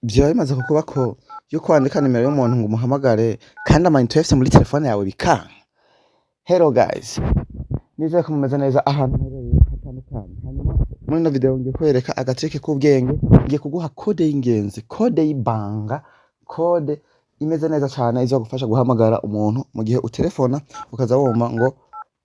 Vyoba bimaze kukubako yuko wandika nimero y'umuntu ngo umuhamagare kandi amayinite uyafise muri telefone yawe bikanka? Hello guys, nizere ko mumeze neza ahantu muherereye hatandukanye. Hanyuma muri ino video ngiye kwereka agatrike k'ubwenge, ngiye kuguha code y'ingenzi, code y'ibanga, code imeze neza cane izogufasha guhamagara umuntu mu gihe utelefona ukaza wumva ngo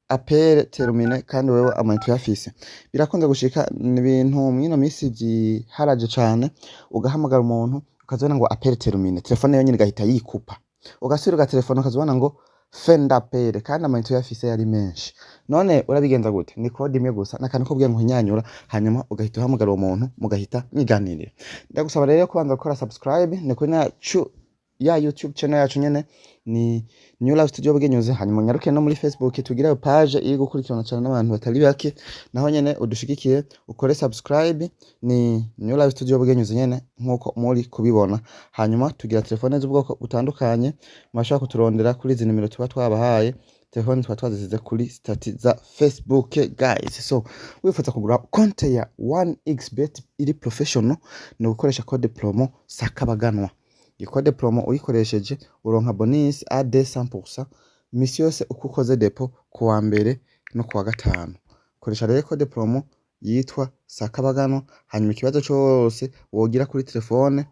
appel terminé kandi wewe amayinite uyafise. Birakunze gushika, ni ibintu mw'ino misi vyiharaje cane, ugahamagara umuntu ukaza ubona ngo appel terminé, telefone yonyene igahita yikupa. Ugasubira ugatelefona ukaza ubona ngo fin d'appel kandi amayinite uyafise yari menshi. None urabigenza gute? Ni code imwe gusa, n'akantu k'ubwenge uhinyanyura, hanyuma ugahita uhamagara uwo muntu mugahita mwiganirira. Ndagusaba rero kubanza gukora subscribe, ni kuri nacu ya YouTube channel yacu nyene ni New Life Studio Bugenyuze, hanyuma unyaruke no muri Facebook tugire page iri gukurikirana cane n'abantu batari bake, naho nyene udushigikiye ukore subscribe, ni New Life Studio Bugenyuze nyene nkuko muri kubibona. Hanyuma tugira telefone z'ubwoko butandukanye, murashobora kuturondera kuri izi nimero tuba twabahaye, telefone tuba twazisize kuri statut za Facebook guys. So wifuza kugura konte ya 1xbet iri professional, ni ugukoresha code promo Sakabaganwa. Iyi code promo uyikoresheje uronka bonus à 200% misi yose uko ukoze dépôt kuwa mbere no kuwa gatanu. Koresha rero code promo yitwa Sakabaganwa, hanyuma ikibazo cose wogira kuri telefone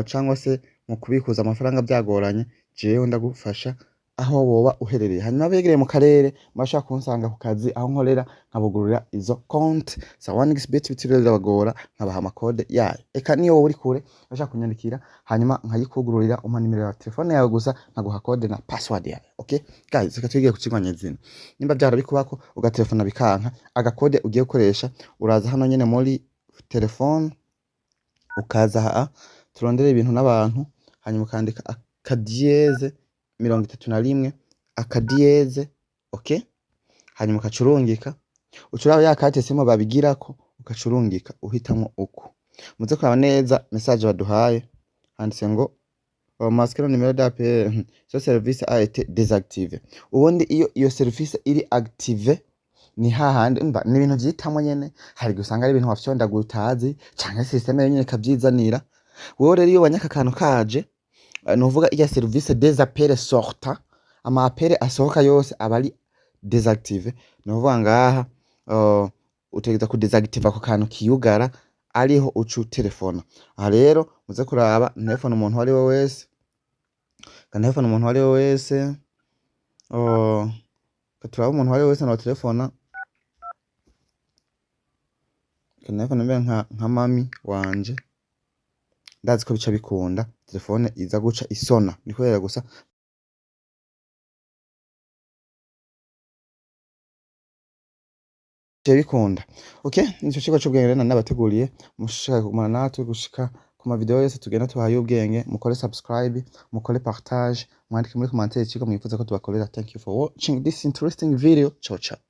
cangwa se mu kubikuza amafaranga vyagoranye, jewe ndagufasha aho woba uherereye. Hanyuma abegereye mu karere murashobora kunsanga ku kazi aho nkorera nkabugururira izo konte za 1xbet bitiriwe birabagora, nkabaha amakode yayo. Eka niyo woba uri kure urashobora kunyandikira hanyuma nkayikugururira, umpa nimero ya telefone yawe gusa nkaguha code na password yayo. Okay guys, reka twigire ku cigwa nyezina. Nimba vyahora bikubako ugatelefona bikanka, agakode ugiye gukoresha uraza hano nyene muri telefone, ukaza aha turondere ibintu n'abantu, hanyuma ukandika akadièse 31 akadièse, okay, hanyuma ukaca urungika, uca uraba ya carte SIM babigirako, ukaca urungika uhitamwo uku. Muze kuraba neza message baduhaye, handitse ngo "Masquer le numéro d'appel, ce service a été désactivé." Ubundi iyo iyo service iri active ni hahandi umva ni ibintu vyitamwo nyene, hari igihe usanga ari ibintu wafyondaguye utazi canke système yonyene ikavyizanira. Wewe rero iyo ubonye aka kantu kaje, nukuvuga irya service des appels sortants, ama appels asohoka yose aba ari désactivé. Ni ukuvuga ngaha utegerezwa kudésactiva ako kantu kiyugara ariho uca utelefona. Aha rero muze kuraba ntelefone umuntu uwari we wese, ntelefone umuntu uwari we wese, turabe umuntu uwari we wese notelefona, ntelefone mbe nka mami wanje, ndazi ko bica bikunda, telefone iza guca isona, ni kubera gusa bikunda. Okay, nico cigwa c'ubwenge rero nari nabateguriye, mushishikare kugumana natwe gushika ku ma video yose tugenda tubaha y'ubwenge, mukore subscribe, mukore partage, mwandike muri commentaire icigwa mwifuza ko tubakorera. Thank you for watching this interesting video. Ciao ciao.